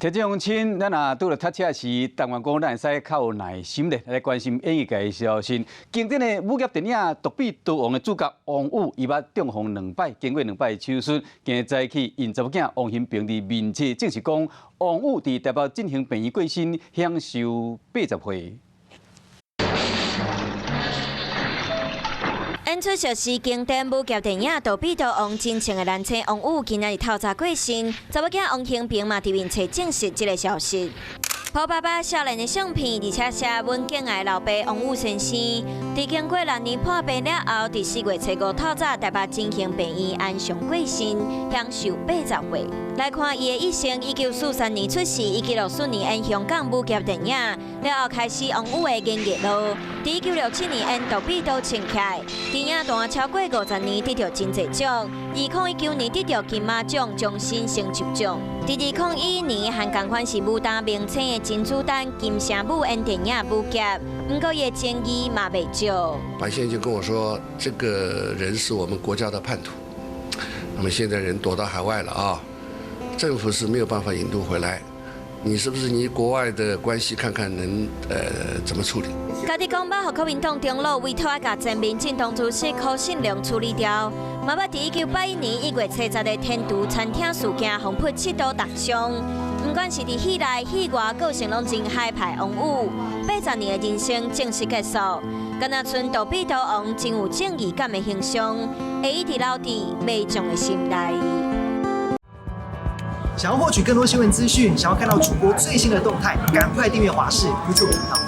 聽眾親，咱若拄著塞車時，但願講咱會使較有耐心咧來關心演藝界的消息。經典的武俠電影《獨臂刀王》的主角王羽，伊捌中風兩擺，經過兩擺手術，今日早起𪜶查某囝王馨平佇面冊證實講，王羽佇台北振興病院過身，享壽80歲。演出熟悉經典武俠電影《獨臂刀王》真正的男星王羽，今仔日透早過身，查某囝王馨平嘛佇面冊證實這个消息。朴爸爸少年的相片，而且寫阮敬愛老爸王羽先生，佇經過6年破病了後，佇4月初5透早台北振興病院安詳過身，享壽80歲。來看伊的一生，1943年出世，1964年演香港武俠電影，了後開始王羽的演藝路。佇1967年演獨臂刀穿起來，電影壇超過50年得著真濟獎。2019年得著金馬獎終身成就獎。佇2011年，和仝款是武打明星的甄子丹、金城武演電影武俠，毋過伊的爭議嘛袂少。白先就跟我說，這個人是我們國家的叛徒，那麼現在人躲到海外了啊，政府是沒有辦法引渡回來，你是不是你國外的關係看看能怎麼處理？家己講捌予國民黨長老委託共前民進黨主席柯信良處理掉，嘛捌佇1981年1月初十的天廚餐廳事件，予人七刀重傷。毋管是佇戲內戲外，個性攏真海派王羽，80年的人生正式結束。敢若賰獨臂刀王真有正義感的形象，會一直留佇民眾的心內。想要獲取更多新聞資訊，想要看到主播最新的動態，趕快訂閱華視 YouTube 頻道。